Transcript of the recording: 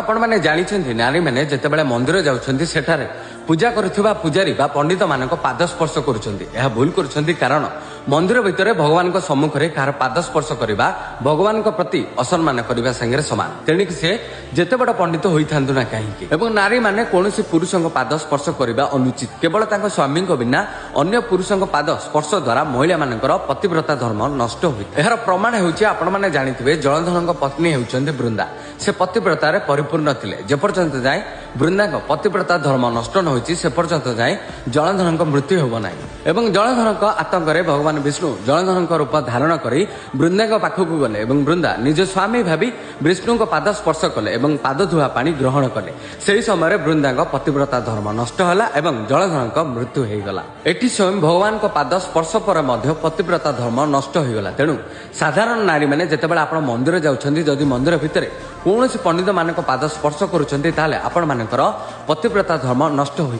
ଆପଣମାନେ ଜାଣିଛନ୍ତି, ନାରୀମାନେ ଯେତେବେଳେ ମନ୍ଦିର ଯାଉଛନ୍ତି, ସେଠାରେ ପୂଜା କରୁଥିବା ପୂଜାରୀ ବା ପଣ୍ଡିତମାନଙ୍କ ପାଦ ସ୍ପର୍ଶ କରୁଛନ୍ତି। ଏହା ଭୁଲ କରୁଛନ୍ତି, କାରଣ ମନ୍ଦିର ଭିତରେ ଭଗବାନଙ୍କ ସମ୍ମୁଖରେ କାହାର ପାଦ ସ୍ପର୍ଶ କରିବା ଭଗବାନଙ୍କ ପ୍ରତି ଅସମ୍ମାନ କରିବା ସାଙ୍ଗରେ ସମାନ, ତେଣିକି ସେ ଯେତେ ବଡ ପଣ୍ଡିତ ହୋଇଥାନ୍ତୁ ନା କାହିଁକି। ଏବଂ ନାରୀମାନେ କୌଣସି ପୁରୁଷଙ୍କ ପାଦ ସ୍ପର୍ଶ କରିବା ଅନୁଚିତ। କେବଳ ତାଙ୍କ ସ୍ୱାମୀଙ୍କ ବିନା ଅନ୍ୟ ପୁରୁଷଙ୍କ ପାଦ ସ୍ପର୍ଶ ଦ୍ୱାରା ମହିଳାମାନଙ୍କର ପତିବ୍ରତା ଧର୍ମ ନଷ୍ଟ ହୋଇଥାଏ। ଏହାର ପ୍ରମାଣ ହେଉଛି, ଆପଣମାନେ ଜାଣିଥିବେ, ଜଳଧରଙ୍କ ପତ୍ନୀ ହେଉଛନ୍ତି ବୃନ୍ଦା। ସେ ପତିବ୍ରତାରେ ପରିପୂର୍ଣ୍ଣ ଥିଲେ। ଯେପର୍ଯ୍ୟନ୍ତ ଯାଏ ବୃନ୍ଦାଙ୍କ ପତିବ୍ରତା ଧର୍ମ ନଷ୍ଟ ନ ହୋଇଛି, ସେ ପର୍ଯ୍ୟନ୍ତ ଯାଏ ଜଳଧରଙ୍କ ମୃତ୍ୟୁ ହେବ ନାହିଁ। ଏବଂ ଜଳଧରଙ୍କ ଆତଙ୍କରେ ଭଗବାନ ବିଷ୍ଣୁ ଜଳଧରଙ୍କ ରୂପ ଧାରଣ କରି ବୃନ୍ଦାଙ୍କ ପାଖକୁ ଗଲେ ଏବଂ ବୃନ୍ଦା ନିଜ ସ୍ୱାମୀ ଭାବି ବିଷ୍ଣୁଙ୍କ ପାଦ ସ୍ପର୍ଶ କଲେ ଏବଂ ପାଦ ଧୁଆ ପାଣି ଗ୍ରହଣ କଲେ। ସେହି ସମୟରେ ବୃନ୍ଦାଙ୍କ ପତିବ୍ରତା ଧର୍ମ ନଷ୍ଟ ହେଲା ଏବଂ ଜଳଧରଙ୍କ ମୃତ୍ୟୁ ହେଇଗଲା। ଏଠି ସ୍ୱୟଂ ଭଗବାନଙ୍କ ପାଦ ସ୍ପର୍ଶ ପରେ ମଧ୍ୟ ପତିବ୍ରତା ଧର୍ମ ନଷ୍ଟ ହୋଇଗଲା। ତେଣୁ ସାଧାରଣ ନାରୀମାନେ, ଯେତେବେଳେ ଆପଣ ମନ୍ଦିର ଯାଉଛନ୍ତି, ଯଦି ମନ୍ଦିର ଭିତରେ କୌଣସି ପଣ୍ଡିତମାନଙ୍କ ପାଦ ସ୍ପର୍ଶ କରୁଛନ୍ତି, ତାହେଲେ ଆପଣମାନଙ୍କର ପତିବ୍ରତା ଧର୍ମ ନଷ୍ଟ ହୋଇ